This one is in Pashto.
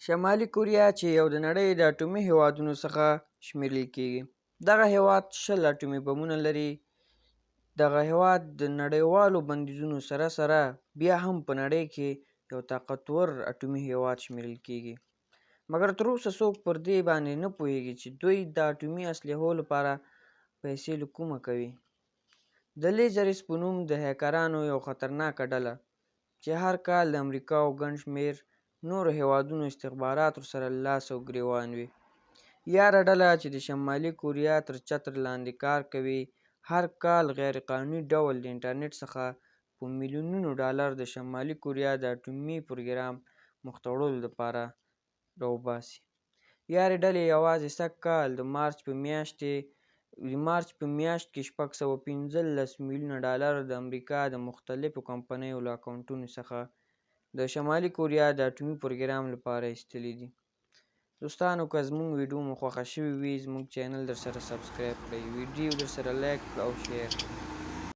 شمالي کوریا چې یو د نړۍ د اټومي هیوادونو څخه شمیرل کیږي، دغه هیواد 20 اټومي بمونه لري. دغه هیواد د نړیوالو بندیزونو سره سره بیا هم په نړۍ کې یو طاقتور اټومي هیواد شمیرل کیږي، مګر تر اوسه څوک پر دې باندې نه پوهیږي چې دوی د اټومي اسلحو لپاره پیسې له کومه کوي. د لیزرس په نوم د هیکرانو یو خطرناکه ډله چې هر کال د امریکا او ګڼ شمیر نورو هیوادونو استخبارات ورسره لاس او ګریوان وي. یاده ډله چې د شمالي کوریا تر چتر لاندې کار کوي، هر کال غیرقانوني ډول د انټرنیټ څخه په میلیونونو ډالر د شمالي کوریا د اټومي پروګرام مخته وړلو لپاره راوباسي. یادې ډلې یوازې سږ کال د مارچ په میاشت کې 615 میلیونه ډالر د امریکا د مختلفو کمپنیو له اکاونټونو څخه د شمالي کوریا د اټومي پروګرام لپاره ایستلي دي. دوستانو، که زموږ ویډیو مو خوښه شوې وي، زموږ چینل در سره subscribe کړئ، ویډیو در سره like او share کړئ.